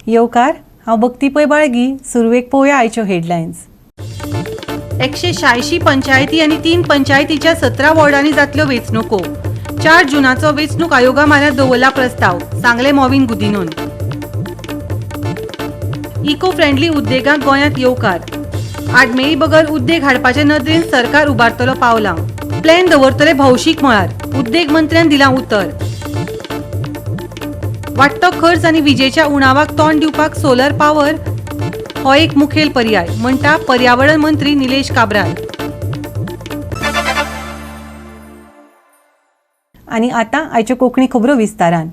येवकार. हांव भक्ती पै बाळगी. सुरवेक पळोवया आयच्यो हेडलायन्स. 186 पंचायती आनी 3 पंचायतीच्या 17 वॉर्डांनी जातल्यो वेंचणुको. 4 जुनाचो वेंचणूक आयोगा म्हऱ्यांत दवरला प्रस्ताव, सांगले मॉविन गुदिनोन. इको फ्रेंडली उद्देगांक गोंयांत येवकार. आडमेळी बगर उद्देग हाडपाचे नदरेन सरकार उबारतलो पावलां. प्लॅन दवरतले भौशीक मळार, उद्देग मंत्र्यान दिलां उतर. वाडटो खर्च आनी विजेच्या उणावाक तोंड दिवपाक सोलर पावर हो एक मुखेल पर्याय, म्हणटा पर्यावरण मंत्री निलेश काब्राल. आनी आतां आयच्यो कोंकणी खबरो विस्तारान.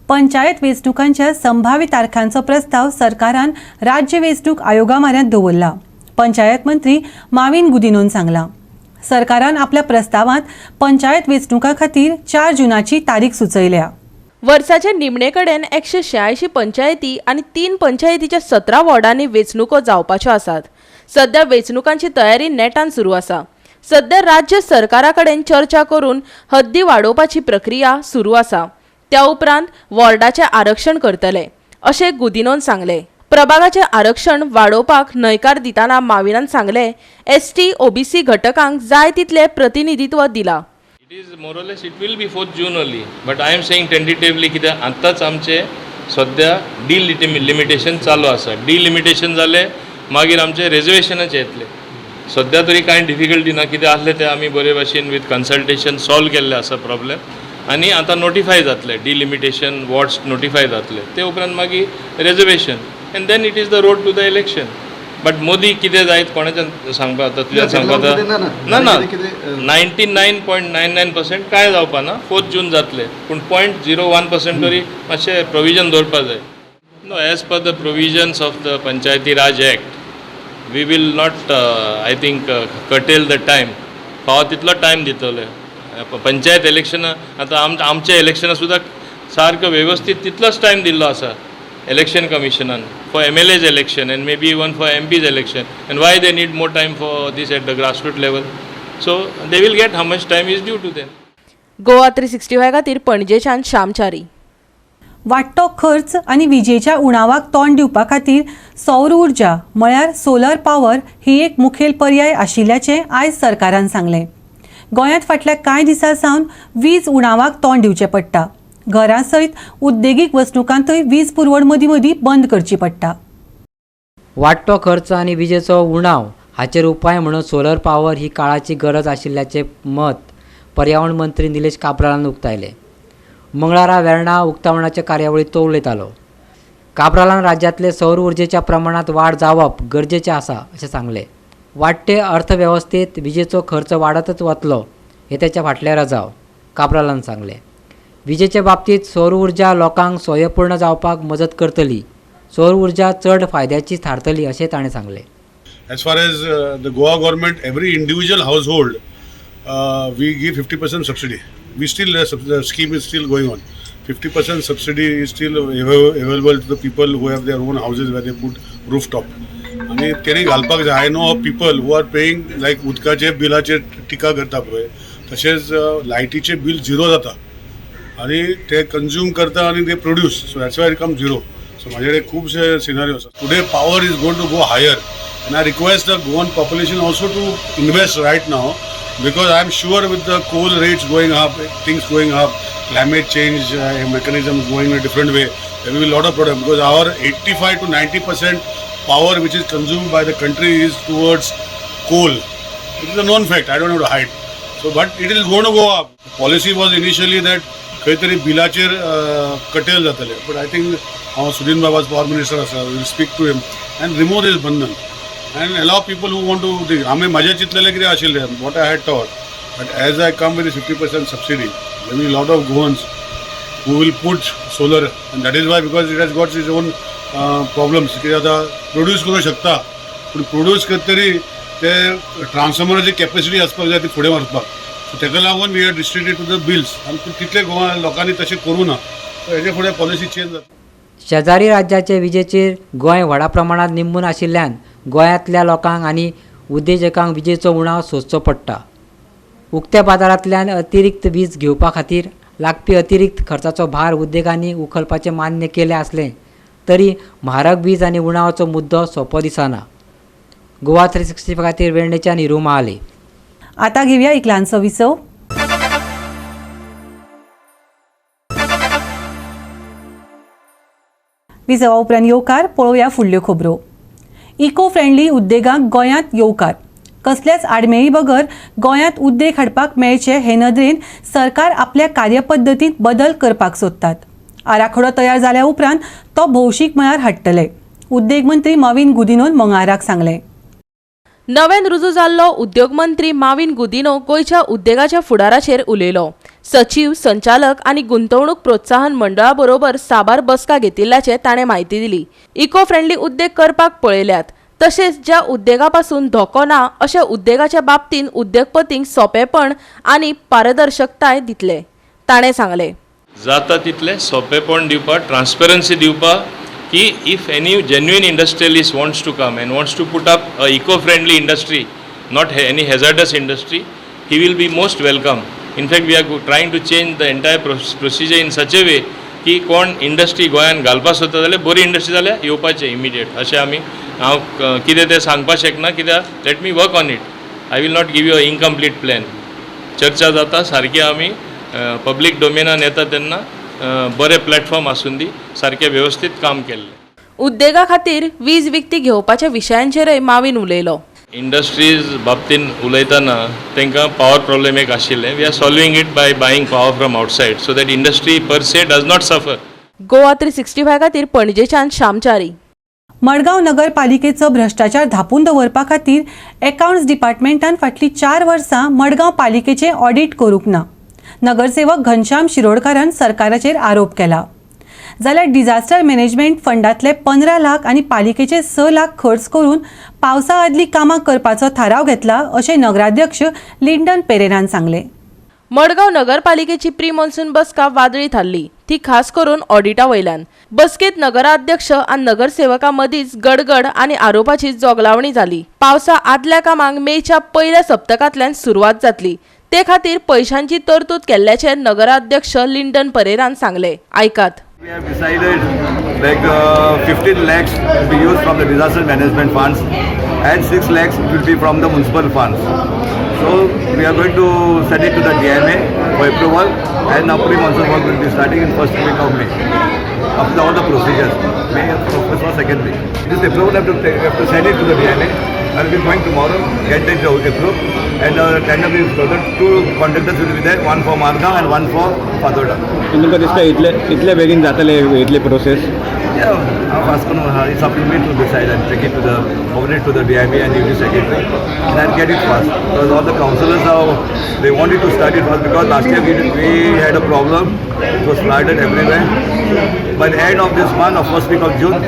पंचायत वेंचणुकांच्या संभाव्य तारखांचो प्रस्ताव सरकारान राज्य वेंचणूक आयोगा म्हऱ्यांत दवरला. पंचायत मंत्री माविन गुदिनोन सांगलां, सरकारान आपल्या प्रस्तावांत पंचायत वेंचणुकां खातीर 4 जुनाची तारीख सुचयल्या. वर्साच्या निमणे कडेन 186 पंचायती आनी 3 पंचायतीच्या 17 वॉर्डांनी वेंचणुको जावपाच्यो आसात. सध्या वेंचणुकांची तयारी नेटान सुरू आसा. सध्या राज्य सरकारा कडेन चर्चा करून हद्दी वाडोवपाची प्रक्रिया सुरू आसा. त्या उपरांत वॉर्डाचें आरक्षण करतले, अशें गुदिनोन सांगलें. प्रभागाचें आरक्षण वाडोवपाक न्हयकार दितना माविनान सांगलें, एसटी, ओबीसी घटकांक जाय तितलें प्रतिनिधित्व दिलां. It is more or less, it will be 4th June only, but I am saying tentatively, कित्याक आत्ताच आमचे सद्या डिलिमिटेशन चालू आसा. डिलिमिटेशन जालें मागीर आमचे रेजर्वेशनाचे येतले. सद्या तरी कांय डिफिकल्टी ना. कितें आसलें तें आमी बरे भाशेन विथ कन्सल्टेशन सॉल्व केल्लें आसा प्रॉब्लेम आनी आतां नोटिफाय जातले, डिलिमिटेशन वॉर्ड्स नोटिफाय जातले. ते उपरांत मागीर reservation and then it is the road to the election. But Modi कितें जायत कोणाच्यान सांगपा जाता, तुज्यान सांगपा जाता? ना ना, 99.99% कांय जावपा ना. 4 जून जातले, पूण 0.01% तरी मातशें प्रोविजन दवरपा जाय. No, as per the provisions of the Panchayati Raj Act, we will not, I think, curtail the time. फावो तितलो टायम दितले. पंचायत इलेक्शनां आतां आमच्या इलेक्शनां सुद्दां सारको वेवस्थीत तितलोच टायम दिल्लो आसा election कमिशनान for MLAs election and maybe even for MPs election, and why they need more time for this at the grassroot level? So they will get how much time is due to them. Goa 365 खातीर पणजेच्यान श्यामचारी. वाडटो खर्च आनी विजेच्या उणावाक तोंड दिवपा खातीर सौर उर्जा म्हळ्यार सोलर पावर ही एक मुखेल पर्याय आशिल्ल्याचें आयज सरकारान सांगलें. गोंयांत फाटल्या कांय दिसां सावन वीज उणावाक तोंड दिवचें पडटा. घरां सयत उद्देगीक वसणुकांतूय वीज पुरवण मदीं मदीं बंद करची पडटा. वाडटो खर्च आनी विजेचो उणाव हाचेर उपाय म्हणून सोलर पावर ही काळाची गरज आशिल्ल्याचें मत पर्यावरण मंत्री निलेश काब्रालान उक्तायलें. मंगळारा वेर्णा उक्तावणाच्या कार्यावळीत तो उलयतालो. काब्रालान राज्यांतले सौर उर्जेच्या प्रमाणात वाड जावप गरजेचें आसा, अशें सांगलें. वाडटे अर्थवेवस्थेत विजेचो खर्च वाडतच वतलो हें तेच्या फाटलें रजांव, काब्रालान सांगलें. विजेचे बाबतींत सौर उर्जा लोकांक स्वयंपूर्ण जावपाक मजत करतली. सौर उर्जा चड फायद्याची थारतली, अशें ताणें सांगलें. As far as the Goa government, every individual household, we give 50% subsidy. We still, the scheme is still going on. 50% subsidy is still available to the people who have their own houses where they put rooftop. आनी तेणी घालपाक जाय. I know of people who are paying, like उदकाचे बिलाचेर टिका करता पळय, तशेंच लायटीचे बील झिरो जाता आनी ते कंज्यूम करता आनी ते produce, so that's why it come zero. So म्हाजे कडेन खुबशे सिनारियो आसा. Today power is going to go higher and I request the Goan population also to invest right now, because I am sure with the coal rates going up, things going up, climate change mechanism going a different way, there will be lot of problem, because our 85 to 90% power which is consumed by the country is towards coal. It is a known fact. I don't have to hide. So, but it is going to go up. Policy was initially that खंय तरी बिलाचेर कटेल जातले, but I think हांव Sudin बाबाज power minister आसा, will speak to him and remove these Bandhan and allow people who want to. आमी म्हाजें चिंतलेलें कितें आशिल्लें, what I had thought, but as I come with 50% subsidy, there will lot of Goans who will put solar, and that is why, because it has got its own problems की आतां produce करूं शकता, पूण produce करतरी ते ट्रान्सफॉर्मराची capacity आसपाक जाय ती फुडें व्हरपाक. सो तेका लागून we are restricted to the bills आनी तितले गोवा लोकांनी तशें करूं ना. सो हेजे फुडें पॉलिसी चेंज जाता. शेजारी राज्याचे विजेचेर गोंय व्हडा प्रमाणात निंबून आशिल्ल्यान गोंयांतल्या लोकांक आनी उद्देजकांक विजेचो उणाव सोंसचो पडटा. उक्त्या बाजारांतल्यान अतिरिक्त वीज घेवपा खातीर लागपी अतिरिक्त खर्चाचो भार उद्देगांनी उखलपाचें मान्य केलें आसलें. तरी म्हारग वीज आनी उणावाचो मुद्दो सोंपो दिसना. गोवा 365 खातीर वेर्णेच्यान हिरू महाले. आतां घेवया एक ल्हानसो विसव. विसवा उपरांत येवकार. पळोवया फुडल्यो खबरो. इको फ्रेंडली उद्देगांक गोंयांत येवकार. कसल्याच आडमेळी बगर गोंयांत उद्देग हाडपाक मेळचे हे नदरेन सरकार आपल्या कार्यपद्दतींत बदल करपाक सोदतात. आराखडो तयार जाल्या उपरांत तो भौशीक मळार हाडटले, उद्देग मंत्री मॉवीन गुदिन्होन मंगळाराक सांगलें. नव्यान रुजू जाल्लो उद्योग मंत्री माविन गुदिनो गोंयच्या उद्देगाच्या फुडाराचेर उलयलो. सचीव, संचालक आनी गुंतवणूक प्रोत्साहन मंडळा बरोबर साबार बसका घेतिल्ल्याचें ताणें म्हायती दिली. इको फ्रेंडली उद्देग करपाक पळयल्यात, तशेंच ज्या उद्देगा पासून धोको ना अशा उद्देगाच्या बाबतींत उद्देगपतींक सोंपेपण आनी पारदर्शकताय दितले, ताणें सांगलें. जाता तितलें सोंपेपण दिवपाक, ट्रान्सपरन्सी दिवपाक की if any genuine industrialist wants to come and wants to put up a eco friendly industry, not any hazardous industry, he will be most welcome. In fact, we are trying to change the entire procedure in such a way की कोण industry गोंयांत घालपाक सोदता जाल्यार, बरी industry जाल्यार येवपाचें immediate. अशें आमी, हांव कितें तें सांगपाक शकना, कित्याक let me work on it. I will not give you a incomplete plan. चर्चा जाता सारकी. आमी पब्लीक डोमेनान येता तेन्ना बरें प्लॅटफॉर्म आसून दी, सारकें वेवस्थीत काम केल्लें. उद्देगा खातीर वीज विकती घेवपाच्या विशयांचेरय माविन उलयलो. इंडस्ट्रीज बाबतीन उलयतना तांकां पावर प्रॉब्लेम एक आशिल्लें. We are solving it by buying power from outside so that industry per se does not suffer. Goa 365 खातीर पणजेच्यान श्यामचारी. मडगांव नगरपालिकेचो भ्रश्टाचार धांपून दवरपा खातीर एकावंट्स डिपार्टमेंटान फाटलीं 4 वर्सां मडगांव पालिकेचें ऑडीट करूंक ना, नगरसेवक घनश्याम शिरोडकारान सरकाराचेर आरोप केला. जाल्यार डिझास्टर मॅनेजमेंट फंडांतले 15 लाख आनी पालिकेचे 6 लाख खर्च करून पावसा आदलीं कामां करपाचो थाराव घेतला, अशें नगराध्यक्ष लिंडन पेरेरान सांगलें. मडगांव नगरपालिकेची प्री मॉन्सून बसका वादळी थारली ती खास करून ऑडिटा वयल्यान. बसकेत नगराध्यक्ष आनी नगरसेवकां मदींच गडगड आनी आरोपाची जोगलावणी जाली. पावसा आदल्या कामांक मेच्या पयल्या सप्तकांतल्यान सुरवात जातली, ते खातीर पयशांची तरतूद केल्ल्याचें नगराध्यक्ष लिंडन परेरान सांगलें. आयकात. We have decided like 15 lakhs to be used from the disaster management funds and 6 lakhs will be from the municipal funds. So we are going to send it to the DMA for approval and now pre-monsoon work will be starting in first week of May. After all the procedures, May first or second week. This approval have to take, have to send it to the DMA. I will be going tomorrow, get it approved and tender will be floated. Two contractors will be there, one for Margao and one for Fatorda. तुमकां दिसता इतले इतले बेगीन जातले इतले process? Yeah, I'm asking, it's up to me to decide and take it to the, forward it to the DIB and UD secretary and I'll get it fast. Because all the councillors now, they wanted to start it fast because last year we had a problem, it was flooded everywhere. By the end of this month or first week of June,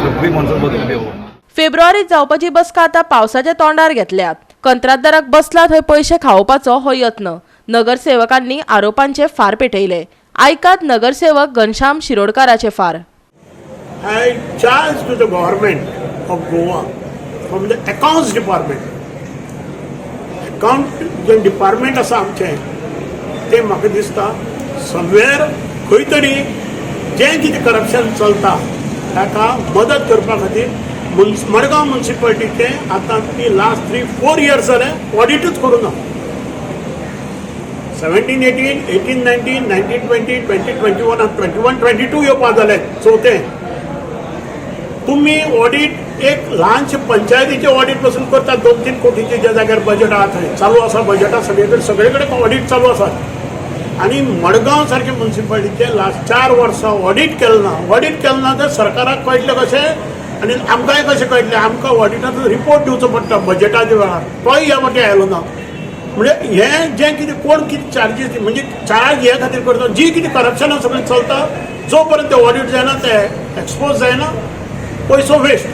the pre-monsoon work will be over. फेब्रुवारीत जावपाची बसका आतां पावसाच्या तोंडार घेतल्यात. कंत्राटदाराक बसला थंय पयशे खावोवपाचो हो यत्न. नगरसेवकांनी आरोपांचे फार पेटयले. आयकात नगरसेवक घनश्याम शिरोडकाराचे फार. I charge to the government of Goa from the accounts department. Account J department आसा आमचें, तें म्हाका दिसता समवेर खंय तरी जें कितें करप्शन चलता ताका मदत करपा खातीर मडगांव मुन्सिपालिटीचें आतां ती लास्ट 3-4 इयर्स जालें ऑडिटूच करूं ना. 17 18, 18 19, 19 20, 20 21, 21 22 येवपा जालें चवथें. तुम्ही ऑडिट एक ल्हानशे पंचायतीचे ऑडिट पासून करतात, 2-3 कोटीचे ज्या जाग्यार बजेट आहा थंय चालू आसा. बजेटा सगळे कडेन, सगळे कडेन ऑडिट चालू आसात आनी मडगांव सारखे मुन्सिपालिटीचे लास्ट 4 वर्सां ऑडिट केलें ना. ऑडिट केलें ना तर सरकाराक कळटलें कशें आनी आमकांय कशें कळटलें? आमकां ऑडिटाचो रिपोर्ट दिवचो पडटा बजेटाच्या वेळार, तोय ह्या फावटी आयलो ना. म्हणजे हें जें कितें कोण कितें चार्जीस, म्हणजे चार्ज हे खातीर करता, जी कितें करप्शनां सगळें चलता, जो पर्यंत ते ऑडिट जायना, ते एक्सपोज जायना, पयसो waste.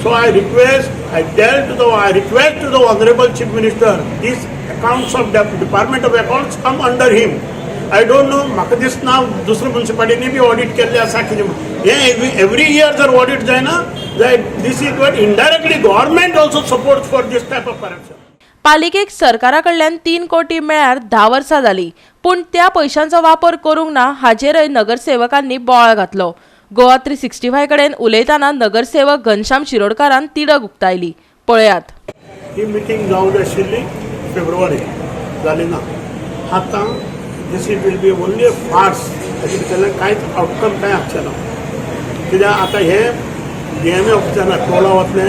So I request, I tell to the, I request to the Honorable Chief Minister, this accounts of the Department of Accounts come under him. I don't know, म्हाका दिसना दुसऱ्या मुन्सिपालिटींनी बी ऑडिट केल्लें आसा कितें म्हूण. हें एवरी इयर जर audit जायना जायत, this is what indirectly government also support for this type of corruption. पालिकेक सरकारा कडल्यान 3 कोटी मेळ्ळ्यार 10 वर्सां जाली, पूण त्या पयशांचो वापर करूंक ना, हाचेरय नगरसेवकांनी बोवाळ घातलो. गोवा 365 कडेन उलयतना नगरसेवक घनश्याम शिरोडकारान तिडक उक्तायली. पळयात. ही मिटींग जावंक जाय आशिल्ली फेब्रुवारी, जाली ना. आतां this it will be only a farce. ताचे भितरल्यान कांयच आवटकम कांय आसचें ना, कित्याक आतां हे डीएमए ऑफिसरां टोला वतले,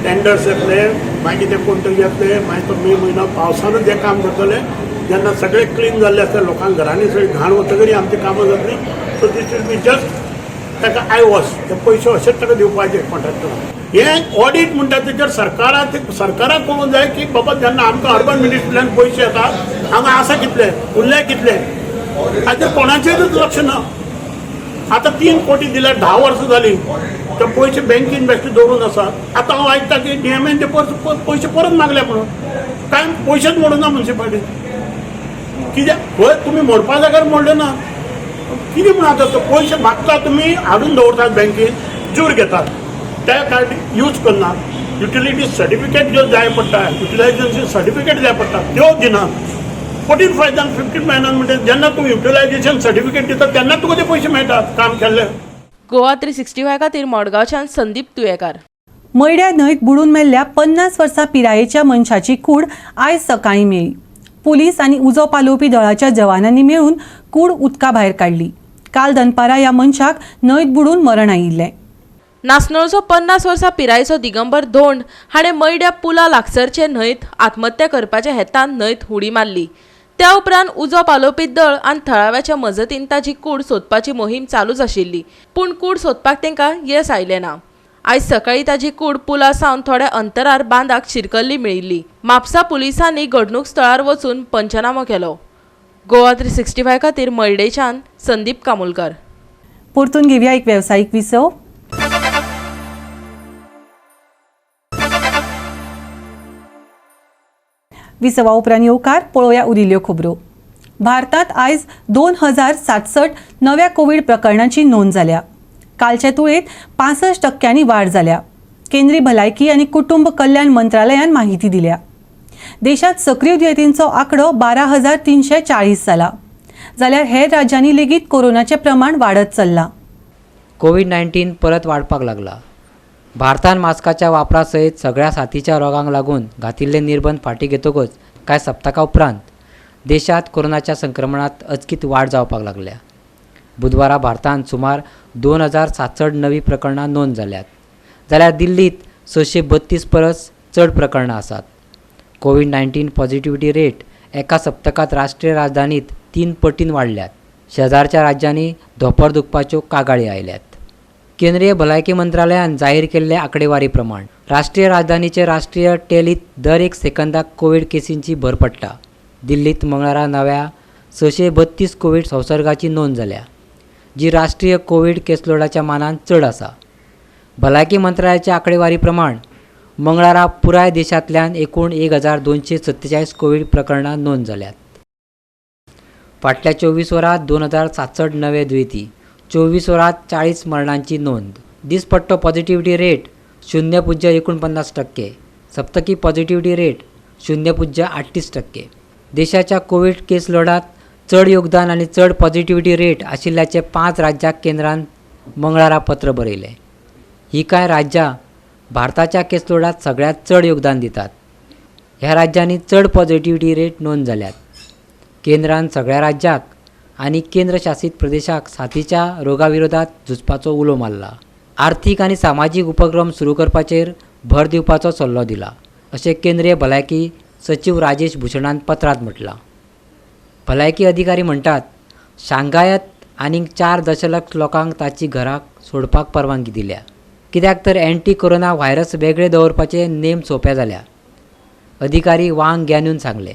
टेंडर्स येतले, मागीर ते कोण तरी येतले. मागीर तो मे म्हयनो पावसानूच जें काम करतले, जेन्ना सगळें क्लीन जाल्लें आसता, लोकांक घरांनी सगळी घाण वतकच आमचीं कामां जातलीं. So this will be just ताका I wash. ते पयशे अशेच ताका दिवपाचे कॉन्ट्रॅक्टराक. हें ऑडीट म्हणटा तेचेर सरकाराक, सरकाराक कळूंक जाय की बाबा, जेन्ना आमकां अर्बन मिनिस्ट्रींतल्यान पयशे येता, हांगा आसा कितले, उरले कितले, हाचेर कोणाचेरूच लक्ष ना. आतां 3 कोटी दिल्यार 10 वर्सां जालीं, ते पयशे बँकेन बेश्टे दवरून आसा. आतां हांव आयकता की डीएमएन ते पयशे परत मागले म्हणून. कांय पयशेच मोडूना म्युनिसिपालिटी. कित्याक खंय तुमी मोडपा जाग्यार मोडले ना. कितें म्हण आतां तो पयशे मागता, तुमी हाडून दवरतात बँकेन, ज्यूर घेतात, त्या कार्ड यूज करनात. युटिलिटी सर्टिफिकेट ज्यो जाय पडटा, युटिलायझेशन सर्टिफिकेट जाय पडटा, त्यो दिनात. 14 फायदान, 15 फायदान म्हणजे जेन्ना तूं युटिलायझेशन सर्टिफिकेट दिता, तेन्ना तुका ते पयशे मेळटात काम केल्ले. गोवा 365 खातीर मडगांवच्यान संदीप तुयेकार. मयड्या न्हंयत बुडून मेल्ल्या 50 वर्सां पिरायेच्या मनशाची कूड आयज सकाळीं मेळ्ळी. पुलीस आनी उजो पालोवपी दळाच्या जवानांनी मेळून कूड उदका भायर काडली. काल दनपारा ह्या मनशाक न्हंयत बुडून मरण आयिल्लें. नासनोळचो 50 वर्सां पिरायेचो दिगंबर धोंड हाणें मयड्या पुला लागसरचे न्हंयत आत्महत्या करपाच्या हेतान न्हंयत उडी मारली. त्या उपरांत उजो पालोवपी दळ आनी थळाव्याच्या मजतीन ताची कूड सोदपाची मोहीम चालूच आशिल्ली, पूण कूड सोदपाक तांकां येस आयलें ना. आयज सकाळीं ताची कूड पुला सावन थोड्या अंतरार बांदाक शिरकल्ली मेळिल्ली. म्हापसा पुलिसांनी घडणूक स्थळार वचून पंचनामो केलो. गोवा 365 खातीर मयडेच्यान संदीप कामुलकर. परतून घेवया एक वेवसायीक विसव. विसवा उपरांत येवकार. पळोवया उरिल्ल्यो खबरो. भारतांत आयज 2067 नव्या कोवीड प्रकरणांची नोंद जाल्या. कालचे तुळेत 65 टक्क्यांनी वाड जाल्या. केंद्रीय भलायकी आनी कुटुंब कल्याण मंत्रालयान माहिती दिल्या. देशात सक्रीय दुयेंतींचो आंकडो 12,340 जाला, जाल्यार हेर राज्यांनी लेगीत कोरोनाचें प्रमाण वाडत चल्लां. कोवीड 19 परत वाडपाक लागला. भारतान मास्काच्या वापरा सयत सगळ्या साथीच्या रोगांक लागून घातिल्ले निर्बंध फाटीं घेतकच कांय सप्तकां उपरांत देशांत कोरोनाच्या संक्रमणांत अचकीत वाड जावपाक लागल्या. बुधवारा भारतांत सुमार 2067 नवीं प्रकरणां नोंद जाल्यात, जाल्यार दिल्लीत 632 परस चड प्रकरणां आसात. कोवीड 19 पॉझिटिविटी रेट एका सप्तकांत राष्ट्रीय राजधानीत तीन पटीन वाडल्यात. शेजारच्या राज्यांनी धोंपर दुखपाच्यो कागाळी आयल्यात. केंद्रीय भलायकी मंत्रालयान जाहीर केल्ले आंकडेवारी प्रमाण राष्ट्रीय राजधानीचे राष्ट्रीय टॅलीत दर एक सेकंदाक कोवीड केसींची भर पडटा. दिल्लीत मंगळारा नव्या 632 कोवीड संसर्गाची नोंद जाल्या, जी राष्ट्रीय कोवीड केसलोडाच्या मानान चड आसा. भलायकी मंत्रालयाच्या आंकडेवारी प्रमाण मंगळारा पुराय देशांतल्यान एकूण 1247 कोवीड प्रकरणां नोंद जाल्यात. फाटल्या 24 वरांत 2067 नवे दुयेंती, 24 वरांत 40 मरणांची नोंद. दिसपट्टो पॉझिटिव्हिटी रेट 0.49%, सप्तकी पॉझिटिव्हिटी रेट 0.38%. देशाच्या कोवीड केस लोडांत चड योगदान आनी चड पॉझिटिव्हिटी रेट आशिल्ल्याचे पांच राज्यांक केंद्रान मंगळारा पत्र बरयलें. ही कांय राज्यां भारताच्या केसलोडांत सगळ्यांत चड योगदान दितात. ह्या राज्यांनी चड पॉझिटिव्हिटी रेट नोंद जाल्यात. केंद्रान सगळ्या राज्यांक आनी केंद्र शासीत प्रदेशाक साथीच्या रोगा विरोधात झुजपाचो उलो मारला. आर्थीक आनी सामाजीक उपक्रम सुरू करपाचेर भर दिवपाचो सल्लो दिला, अशें केंद्रीय भलायकी सचीव राजेश भूषणान पत्रांत म्हटलां. भलायकी अधिकारी म्हणटात, शांघायांत आनीक 4 दशलक्ष लोकांक तांची घरां सोडपाक परवानगी दिल्या, कित्याक तर एंटी कोरोना व्हायरस वेगळे दवरपाचे नेम सोंपे जाल्या. अधिकारी वांग ग्यानून सांगलें,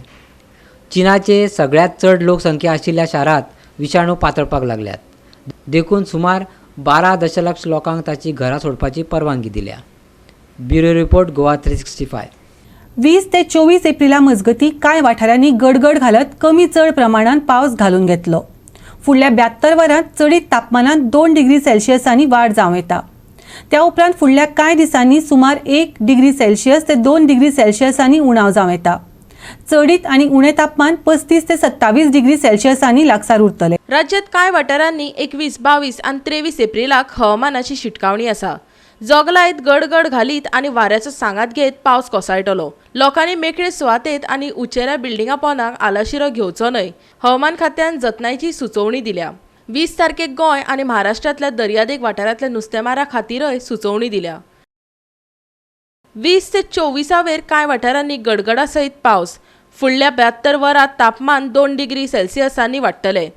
चीनाचे सगळ्यांत चड लोकसंख्या आशिल्ल्या शारांत विशाणू पातळपाक लागल्यात, देखून सुमार 12 दशलक्ष लोकांक तांची घरां सोडपाची परवानगी दिल्या. Bureau report, Goa 365. 20 ते 24 एप्रिला मजगतीं कांय वाठारांनी गडगड घालत कमी चड प्रमाणात पावस घालून घेतलो. फुडल्या 72 वरांत चडीत तापमानात 2 डिग्री सेल्सियसांनी वाड जावं येता. त्या उपरांत फुडल्या कांय दिसांनी सुमार 1 डिग्री सेल्सियस ते 2 डिग्री सेल्सियसांनी उणाव जावं येता. चडीत आनी उणें तापमान 35 ते 27 डिग्री सेल्सियसांनी लागसार उरतलें. राज्यांत कांय वाठारांनी 21, 22 आनी 23 एप्रिलाक हवामानाची शिटकावणी आसा. जोगलायत, गडगड घालीत आनी वाऱ्याचो सांगात घेत पावस कोसळटलो. लोकांनी मेकळे सुवातेत आनी उंचेल्या बिल्डिंगा पोंदाक आलाशिरो घेवचो न्हय. हवामान खात्यान जतनायेची सुचोवणी दिल्या. 20 तारखेक गोंय आनी महाराष्ट्रांतल्या दर्यादेग वाठारांतल्या नुस्तेमारा खातीरय सुचोवणी दिल्या. 20 ते 24 वेर कांय वाठारांनी गडगडा सयत पावस. फुडल्या 72 वरांत तापमान 2 डिग्री सेल्सियसांनी वाडटलें.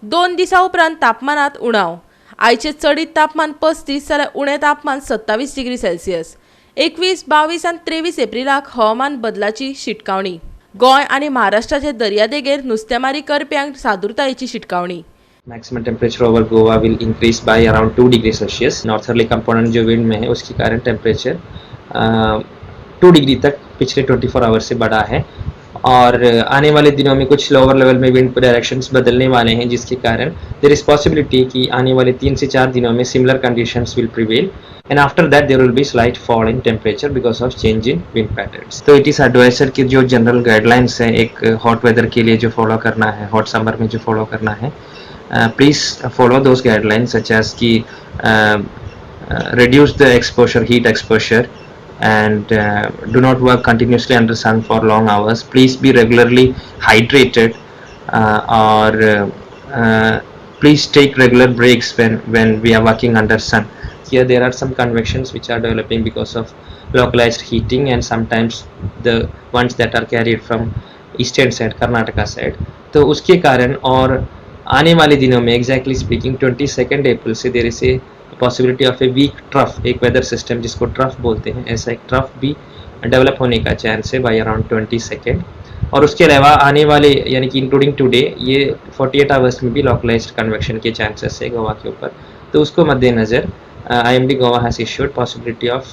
2 दिसां उपरांत तापमानांत उणाव. आयचें चडीत तापमान 35 जाल्यार उणें तापमान 27 डिग्री सेल्सियस. 21, 22 आनी 23 एप्रिलाक हवामान बदलाची शिटकावणी. गोंय आनी महाराष्ट्राचे दर्यादेगेर नुस्तेमारी करप्यांक सादुरतायेची शिटकावणी. Maximum temperature over Goa will increase by around 2 degree Celsius. Northerly component जो विंड में है, उसके कारण टेम्परेचर 2 डिग्री तक पिछले 24 आवर्स से बढ़ा है और आने वाले दिनों में कुछ लोअर लेवल में विंड डायरेक्शंस बदलने वाले हैं, जिसके कारण there is possibility कि आने वाले 3 से 4 दिनों में similar conditions will prevail and after that there will be slight fall in temperature because of change in wind patterns. तो it is advised कि जो जनरल गाइडलाइंस है एक हॉट वेदर के लिए जो फॉलो करना है, हॉट समर में जो follow करना है, please follow those guidelines, such as कि reduce the exposure, heat exposure, and do not work continuously under sun for long hours. Please be regularly hydrated or please take regular breaks when we are working under sun. Here there are some convections which are developing because of localized heating and sometimes the ones that are carried from eastern side, Karnataka side. तो उसके कारण और आने वाले दिनों में, exactly speaking 22nd April Se, there is a possibility of a weak trough. एक weather system जिसको trough बोलते हैं, ऐसा एक ट्रफ भी डेवलप होने का चांस है बाई अराउंड 22nd. और उसके अलावा आने वाले, यानी कि इंक्लूडिंग टुडे, ये 48 आवर्स में भी लोकलाइज्ड कन्वेक्शन के चांसेस है गोवा के ऊपर. तो उसको मद्देनज़र IMD Goa has issued possibility of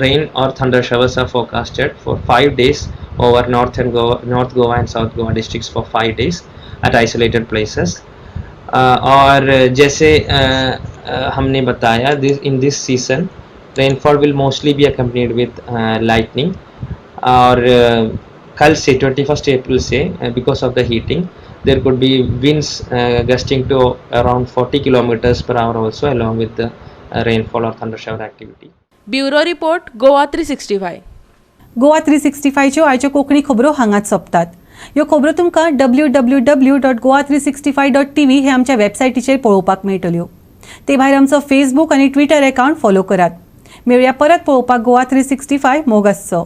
rain or thunder showers are forecasted for 5 days over north Goa and South Goa districts for 5 days at isolated places. और जैसे हमने बताया, this in this season rainfall will mostly be accompanied with lightning. और कल से, 21st April Se, because of the heating there could be winds gusting to around 40 kilometers per hour also along with the rainfall or thunder shower activity. Bureau report, Goa 365. Goa 365च्यो आयच्यो कोंकणी खबरो हांगाच सोंपतात. ह्यो खबरो तुमकां www.goa365.tv हे आमच्या वेबसायटीचेर पळोवपाक मेळटल्यो. ते भायर आमचो फेसबूक आनी ट्विटर अकावंट फॉलो करात. मेळुया परत पळोवपाक गोवा 365. मोग आसचो.